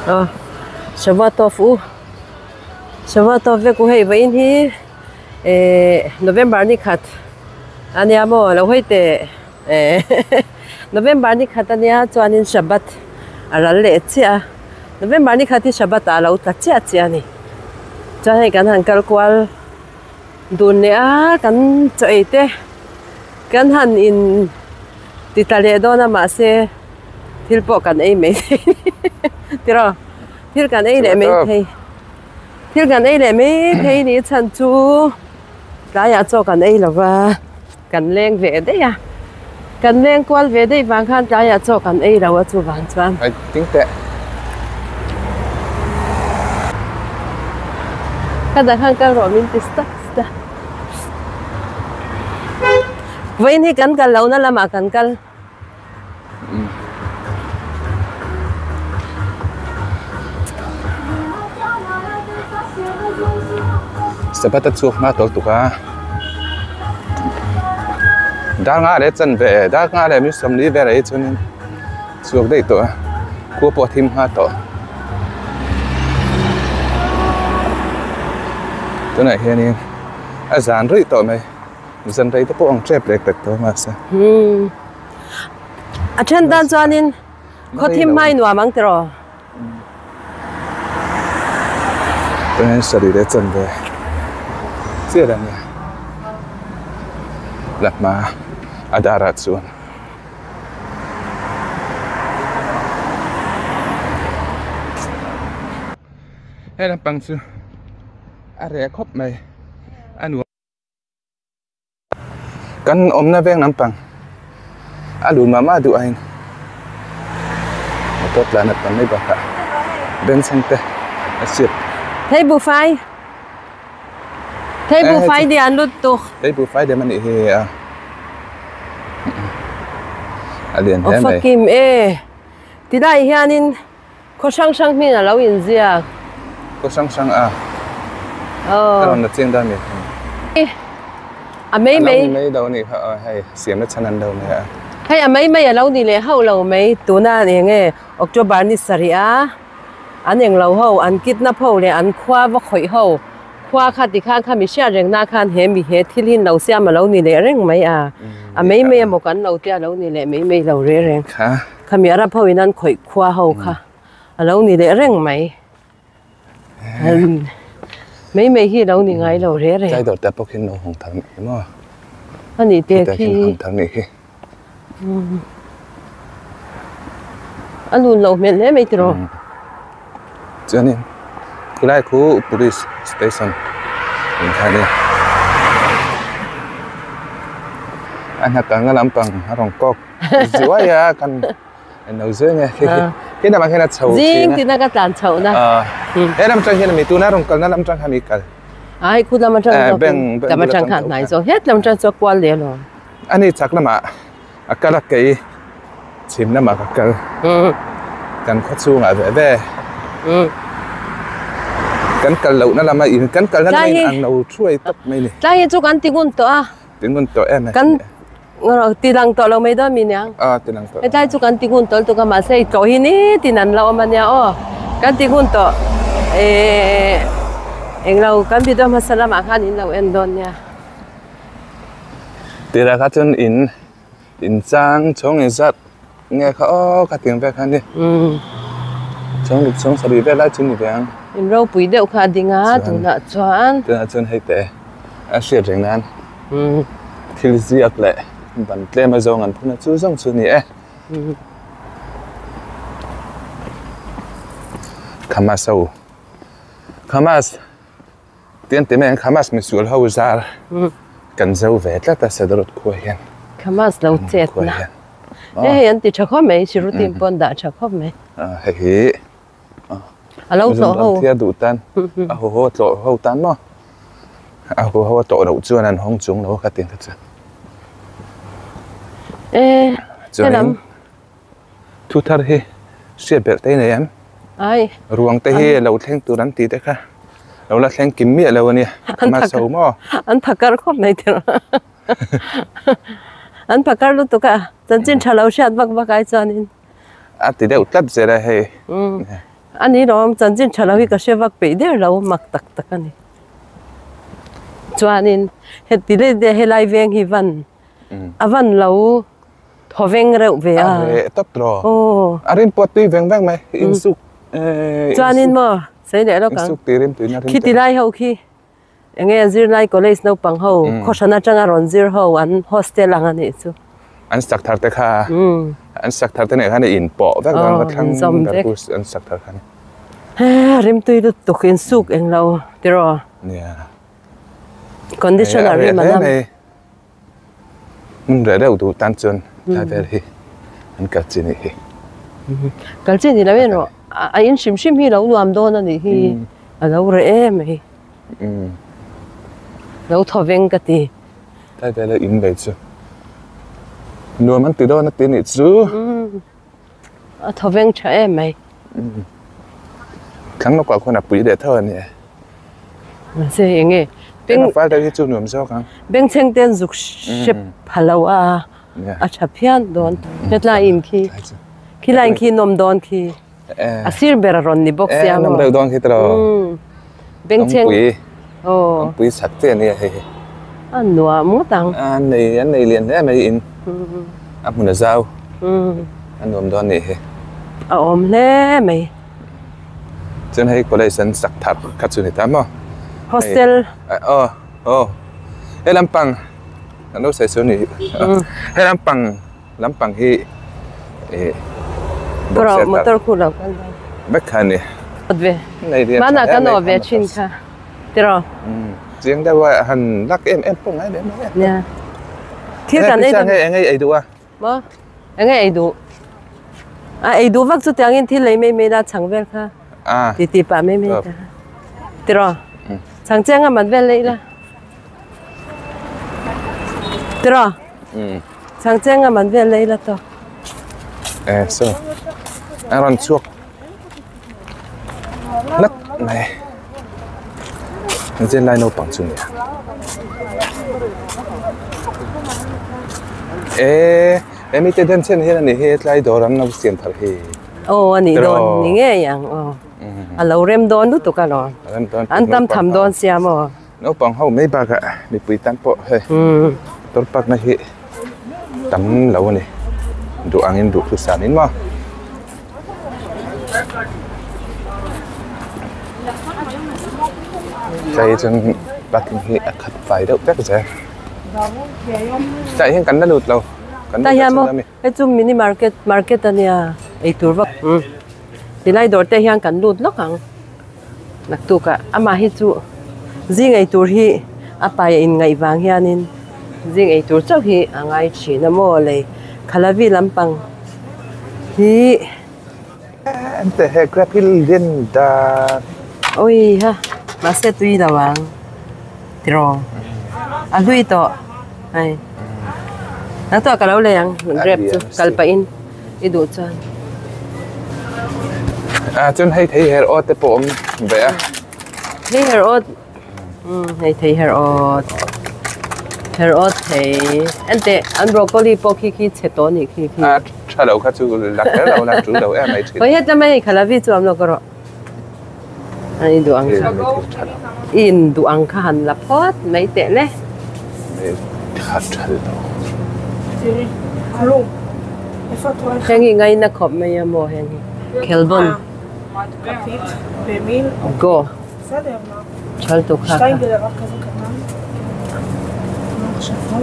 Aw shavua tov u shavua tov vek u hei vawiin hi ehh November ni khat ania maw lo hawi teh ehh November ni khat ania chuanin Shabbat a ral leh chiah a November ni khat hi Shabbat ah a lo tla chiah chiah a ni chuan hei kan han kal kual dun leh a kan chaw ei te kan han in ti tla leh dawn a mahse thil pawh kan ei mai thei tiraw thil kan ei leh mai thei thil kan ei leh mai thei ni chhan chu tlaiah chaw kan ei lo va kan leng ve daih a kan leng kual ve daih vang khan tlaiah chaw kan ei lo a chuvang chuan. Ka dah khan kal rawh min ti stap stap. Vawiin hi kan kal lohna lamah kan kal. Sabbath a chhuak hma tawlh tuk a. Dar nga leh chanve dar nga leh mi sawmli vel ah hi chuanin chhuak daih tawh a khua pawh a thim hma tawh tunah hianin a zan ruih tawh mai zan rei te pawh ang tep lek lek tawh mahse umm a then tan chuanin khaw thim hmai nuam ang tiraw tunah sarih leh chanve chiah a nia la hma a darah chuan. He lampang chu a reh khawp mai a nuam kan awmna veng lampang a lun mah mah duh ahin motor tlan a tam mai bakah bengchheng te a chhiat. Thei buhfai Thei buhfai lian lutuk. Thei buhfai lian anih hi a. A lian hle mai. Awfakim e. Tilai hianin khaw hrang hrang hming a lo inziak. Khaw hrang hrang a. Aw. Ka rawn la chiang dan ni. A mai mai. A lo ni mai lo anih kha aw hei siam na chhan an lo mai a. Hei a mai mai a lo ni leh hauh lo mai tuna eng nge October ni sarih a. An englo ho, an kidnap ho leh an khua va khawih ho khua kha tikhan kha mi hriat reng na khan he mi he thil hi lo siam a lo ni leh reng mai a. A mai mai emaw kan lo tia lo ni leh mai mai lo reng reng. Kha mi Arab ho in an khawih khua ho kha a lo ni leh reng mai. Mai mai hi lo ni ngai lo reng reng. Tlai dawr te pawh khi an lo hawng thar nih maw? A nih te khi. Hawng thar nih khi. A lun loh hmel hle mai tiraw. Chuanin khulai khu police station in kha nia a hna kalna lampang a rawn kawk zuai a kan lo zui nge khi khi lamah khian a chho thin a zing tina ka tlan chhoh na he lam atang hian mi tuna rawn kalna lam atang khan mi kal ai khu lam atang lam atang khan hnai zawk het lam atang chuan kual leh alawm. Ani chak lamah a kal a kei chhim lamah ka kal kan khaw chhungah ve ve kan kal lohna lama in kan kalna lama in ang lo thuai tawp mai ni. Tlai hi chu kan ti ngun tawh a. Ti ngun tawh em Kan ti lang tawh lo mai dawn mi niang. A ti lang tawh. Hetlai chu kan ti ngun tawh lutuk a mahse i tlawh hi nitin an la awm a nia aw. Kan ti ngun tawh eh englo kan video hmasa lamah khan in lo en dawn nia. Tirah kha chuan in in chang chhawng in zat nge kha aw kha tiang vel kha a ni chhawng ruk chhawng sarih vel lai chu ni ve ang. In ropui deuh kha a ding a tunah chuan. Tunah chuan hei teh a hriat reng nan thil ziak leh ban tlem a zawng an phun a chu zawng chu a ni e. Khamas ho Khamas. Tiang ti mai ang Hamas misual ho zar kan zo ve tlat a Sadarot khua hian. Hamas lo chet na. Hei hei an ti tha khawp mai Sirutin pawh an dah tha khawp mai. Hei hi a lo tlawh ho. Thia duh tan a haw haw tlawh ho tan maw a haw haw tlawh loh chuan an hawng chung lo kha tiang kha chuan. E helam. Thu thar hi hriat belh te nei em? Ai. Ruang te hi lo thleng tur an ti te kha lo la thleng kim miah lo a nia. An so maw? An phakar khawp mai tiraw. An phakar lutuk a, chanchin tha lo hriat vak vak ai chuanin. A ti deuh tlat zel a hei. Ani lawm chanchin tha lo hi ka hre vak peih der lo mak tak tak a ni. Chuanin heti leh te helai veng hi van a van lo thaw veng reuh ve a. A reh tawp tawh. Aw. A rin pawh tui veng veng mai insuk. Chuanin maw sawi leh lawk ang. Insuk tih rim tuina rim. Khiti lai ho khi Enge zirlai college naupang ho khawhran atanga rawn zir ho an hostel ang a nih chu. An sak thar te kha an sak thar te nen khan a in pawh vek dawn ka thlang ber chu an sak thar khan. He rimtui lutuk in suk eng lo tiraw. Nia. Conditioner rim a nam. Hmun reh deuh duh tan chuan tlai vel hi an kal chi nih hi. Kal chi ni lo en rawh a in hrim hrim hi lo nuam dawn a nih hi a lo reh em mai. Lo thaw veng ka ti. Tlai vel a in ve chu nuam an ti dawn a ti nih chu. A thaw veng tha em mai. Thlang lawkah khuan a pui leh tho a ni e. Mahse eng nge? Beng fal deuh hi chu nuam zawk ang. Bengchheng te an zuk hrep pha lo a, a tha phian dawn. Hetlai in khi, khilai in khi nawm dawn khi. A sir ber a rawn ni bawk sia maw. Nawm deuh dawn khi tiraw. Bengchheng. Awmpui. Awmpui chak te a nia hei hi. A nuam ngawt ang. An nei an nei lian hle mai in. A hmun a zau. A nuam dawn nih hi. A awm hle mai. Chuan hei college an sak thar kha chu ni ta maw. Hostel. Aw aw he lampang an lo sawi sawi ni he lampang lampang hi ih motor khu lo kal dawn. Vek kha a ni. Ve. Hmanah kan awh ve thin kha. Tiraw? Chiang deuh a han lak em em pawh ngai lem lo e. Nia. Thil kan ei duh. Eng ei duh a? Maw? Eng ei duh? A ei duh vak chu tiangin thil lei mai mai la chhang vel kha. A. Ti ti pah mai mai ta. Tiraw? Chhang chiang a man vel lei la. Tiraw? Chhang chiang a man vel lei la tawh. E so. A rawn chhuak. Hlak mai. Zirlai naupang chu nia. E hemi te den chen hian ani hi tlai dawr an lo siam thar hi. Aw ani dawn ni ngei ang aw. A lo rem dawn lutuk alawm. An tam tham dawn sia maw. Naupang ho mai bakah mipui tan pawh hei motor park na hi tam lo a ni duh angin duh thusan in maw. Tlai chuan parking hi a khat fai deuh vek zel tlai hian kan la lut lo kan lut lo a mi. Hei chu mini market market a nia eitur vak tilai dawr te hian kan lut lawk ang. Naktukah amah hi chu zing ei tur hi a pai a inngaih vang hianin zing ei tur chauh hi a ngai thin a maw lei khalavi lampang hi. Ente he grab hi lian dan. Awi ha mahse tui lo ang tiraw a hlui tawh hei naktukah ka lo lei ang grab chu kal pahin. I duh chuan. A chuan hei thei her awt te pawh awm ve a. Thei her awt. Um hei thei her awt. Her awt thei. Ente an broccoli pawh khi khi chhe tawh anih khi khi. A tha lo kha chu la kher lo la tul lo em mai thin. Hawi het lamah hei khalavi chu awm lo ka rawh. A i duh ang kha. I in duh ang kha han la phawt mai teh le. Tha tha lo. Heng hi ngaina khawp mai a maw heng hi. Khelbawn. Go. Thal tu kha kha.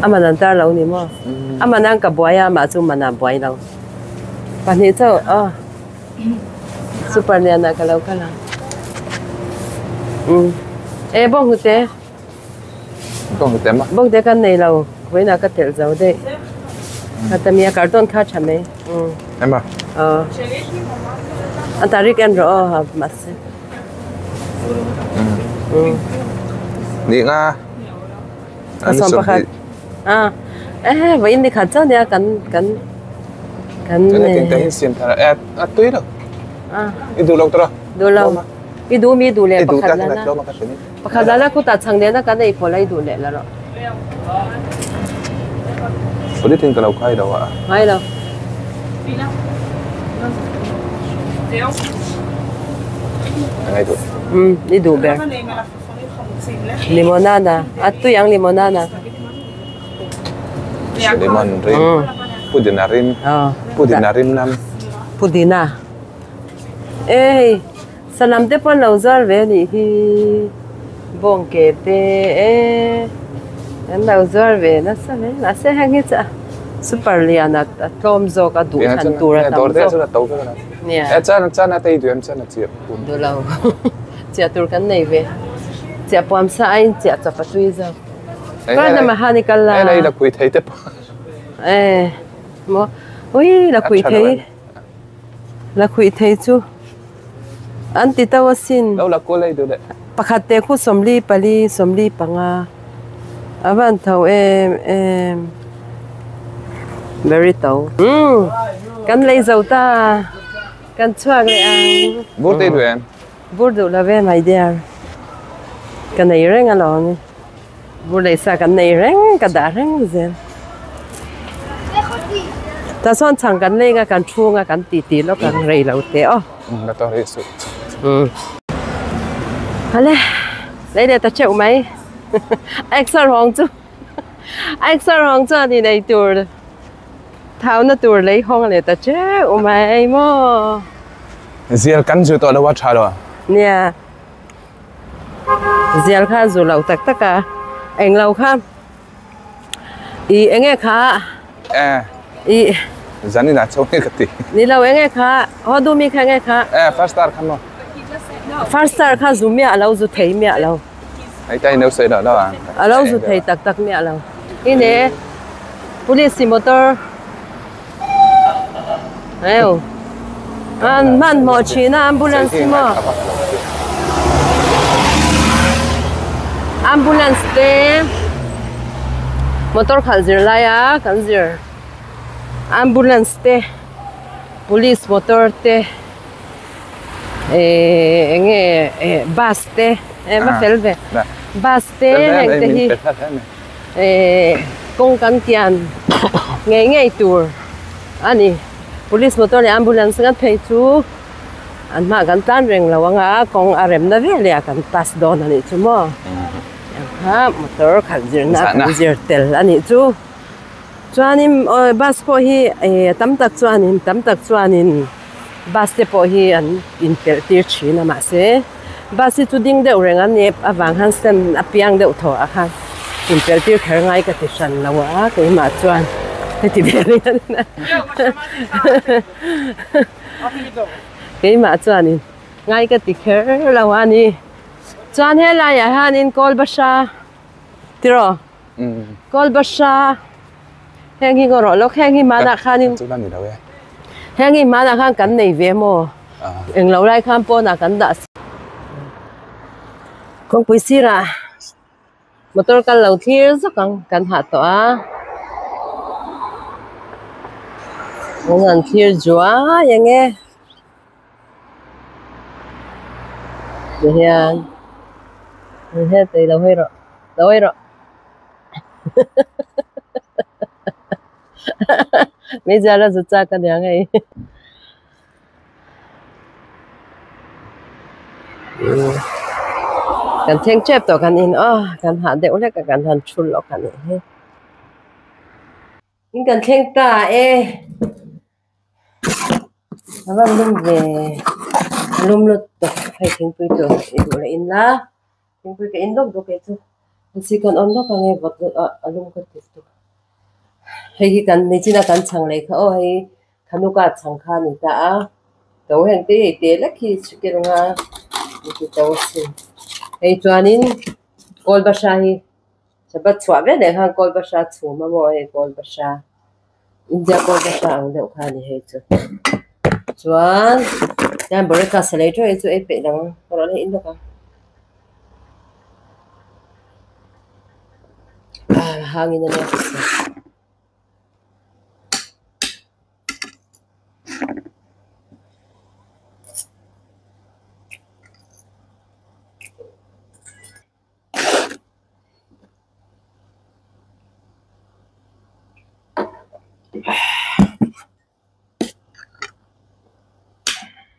A man an tar lo ni maw? A man an ka buai a amah chu man a buai lo. Pahnih chauh aw. Super lian ah ka lo kal ang. Um. E bawng hnute. Bawng hnute ma. Bawng hnute kan nei lo. Vawiinah ka telh zo daih. Kha ta mia carton kha tha mai. Um. Ema. Aw. A tarik en rawh aw ha mahse. Um. Ni nga. A sawm pakhat. Ah. Eh vawiin ni khat chauh nia kan kan kan Chuan hetiang te hi siam thar a a tui lo. Ah. I duh lo tawh. Duh lo. I duh mi duh leh pakhat la na. Pakhat la na khutah chhang nena kan ei pawlh a i duh leh la rawh. Polythene ka lo khai lo a. Ngai lo. Ngai duh. Um, i duh ber. Limonada. A tui ang limonada. Lemon rim. Pudina rim. Pudina rim nam. Pudina. E hei, salam te pawh an lo zuar ve a nih hi. Bawng ke te e an lo zuar ve nasa hle. Mahse heng hi chu a super lian a tlawm zawk a duh thlan tur a tam zawk. Nia. Duh lo. Chiah tur kan nei ve. Chiah puam sa aiin chiah chawp a tui zawk. Kar lamah khan i kal la. E maw ui la khuih thei la khuih thei chu an ti to asin. Pakhat te khu 44 45 a van tho em em very to. Umm kan lei zo ta kan chhuak leh ang. Bur te duh em? Bur duh lo ve my dear. Ka nei reng alawm. Bur lei sa kan nei reng ka dah reng zel. Tah chuan chhang kan leng a kan thung a kan ti ti lawk ang rei lo te aw. La to rei suh. Hale lei leh ta teuh mai. Exer hawng chu exer hawng chuan in ei tur thau na tur lei hawng leh ta teuh mai maw. Zial kan zu tawh lo a tha lo. Nia. Zial kha a zu lo tak tak a, englo kha ih enge kha Eh. Ih. Zanin ah chho nge ka ti. Ni lo enge kha haw du mi kha enge kha. Eh first star kha maw. First star kha zu miah lo zu thei miah lo. Hei ta in lo sawi loh lo a. A lo zu thei tak tak miah lo. Ine police motor Eo. An hmanhmawh thin a ambulance hi maw. Ambulance te motor khalh zir lai a kan zir ambulance te police motor te eh eng nge eh bus te eh va fel ve bus te heng te hi. Eh kawng kan kian ngei ngei tur a ni police motor leh ambulance ngat phei chu an hmaah kan tlan reng lo ang a kawng a remna vel leh ah kan pass dawn a nih chu maw tiang kha motor khalh zirna a kan zir tel a nih chu chuanin aw bus pawh hi eh tam tak chuanin tam tak chuanin bus te pawh hi an inpelh tir thin a mahse. Bus hi chu ding deuh reng a ni avang khan stand a piang deuh thaw ah khan inpelh tir kher ngai ka ti hran lo a keimah chuan heti ve reng a ni keimah chuanin ngai ka ti kher lo a ni chuan helaiah hianin kawl bahra tiraw kawl bahra heng hi ngaw rawh lawk heng hi hmanah khanin heng hi hmanah khan kan nei ve maw. Englo lai khan pawnah kan dah kawngpui sirah motor kal lo thlir zawk ang kan hah tawh a an han thlir zuai ang e tihian hetei lo hawi rawh lo hawi rawh. Meizial a zu chak aniang hei. Kan thleng tep tawh kan in aw kan hah deuh hlek a kan han thu lawk a nih hi. In kan thleng ta e. A van lum ve a lum lut tawh hei thingpui tur i duh leh in la thingpui ka in lawk bawk e chu si kan awm lawk ang e vawt lut a a lum ka ti tuk hei hi kan nichina kan chhang leh kha aw hei Thanuka chhang kha a ni ta a, to heng te hei te lek hi chicken anga ni ti to asin. Hei chuanin kawl bahra hi Shabbat chhuah ve leh khan kawl bahra chhum a maw hei kawl bahra India kawl bahra ang deuh kha a ni hei chu. Chuan tian Boreka salei teuh hi chu ei peih lo ang ka rawn hei in lawk ang. Ah hangin a nia.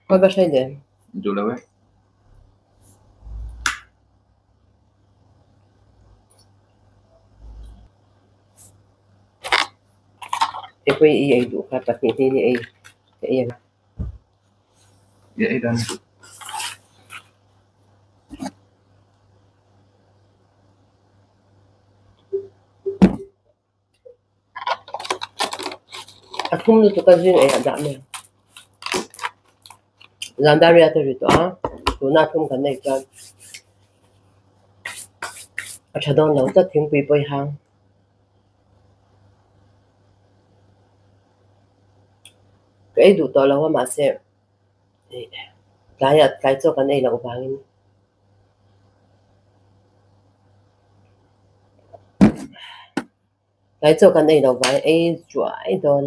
Khawi va hrai lem? Duh lo e. Epui i ei duh kha pahnih hnih ni ei ka ei ang. I ei dan. A thum lutuk a zing eiah dah mai ang. Zandaria te ri tawh a, tuna a thum kan nei chuan a tha dawn lo tlat thingpui pawh i hang. Ka ei duh tawh lo a mahse tlaiah tlai chaw kan ei loh vangin tlai chaw kan ei loh vangin ei chuai dawn.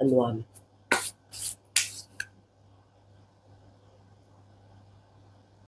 A nuam.